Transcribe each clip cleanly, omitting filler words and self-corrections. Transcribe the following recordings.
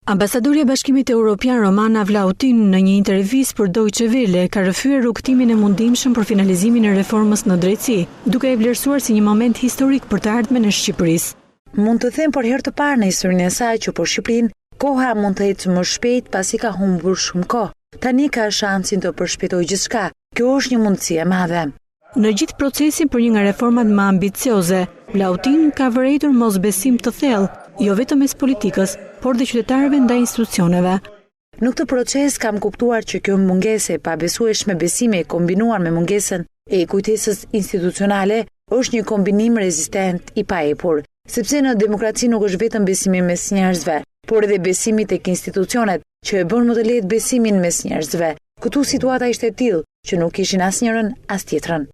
Ambasadorja e Bashkimit Europian Romana Vlahutin në një intervistë për Deutsche Welle ka rrëfyer rrugëtimin e mundimshëm për finalizimin e reformës në drejtësi, duke e vlerësuar si një moment historik për të ardhmen e Shqipërisë. Mund të them për herë të parë në historinë e saj që për Shqipërinë, koha mund të ecë më shpejt pasi ka humbur shumë kohë. Tani ka shansin të përshpejtojë gjithçka. Kjo është një mundësi e madhe. Në gjithë procesin për një nga reformat më ambicioze, Vlahutin ka vërejtur mosbesim të thellë, jo vetëm mes politikës, por dhe qytetarëve ndaj institucioneve. Në këtë proces kam kuptuar që kjo mungesë e pabesueshme besimi e kombinuar me mungesën e kujtesës institucionale është një kombinim rezistent i paepur. Sepse në demokraci nuk është vetëm besimi mes njerëzve, por edhe besimi tek institucionet, që e bën më të lehtë besimin mes njerëzve. Këtu situata ishte e tillë, që nuk kishin as njërën, as tjetrën.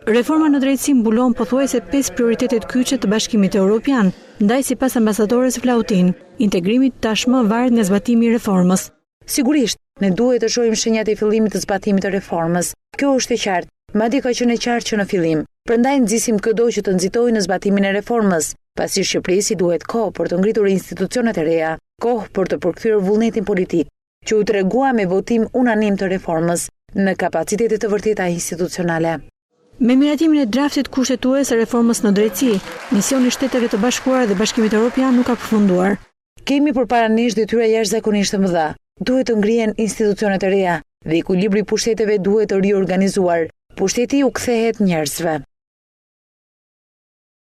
Reforma në drejtësi mbulon pothuajse pesë prioritetet kyçe të Bashkimit Europian, ndaj sipas ambasadores Vlahutin, integrimi tashmë varet nga zbatimi i reformës. Sigurisht, ne duhet të shohim shenjat e fillimit të zbatimit të reformës. Kjo është e qartë, madje ka qenë e qartë që në fillim. Prandaj nxisim këdo që të nxitojë në zbatimin e reformës, pasi Shqipërisë i duhet kohë për të ngritur institucionet e reja, kohë për të përkthyer vullnetin politik, që u tregua me votim unanim të reformës, në kapacitete të vërteta institucionale. Me miratimin e draftit kushtetues të reformës në drejtësi, misioni i Shteteve të Bashkuara dhe Bashkimit Europian nuk ka përfunduar. Kemi përpara nesh detyra jashtëzakonisht të mëdha. Duhet të ngrihen institucionet e reja dhe ekuilibri i pushteteve duhet të riorganizuar. Pushteti u kthehet njerëzve.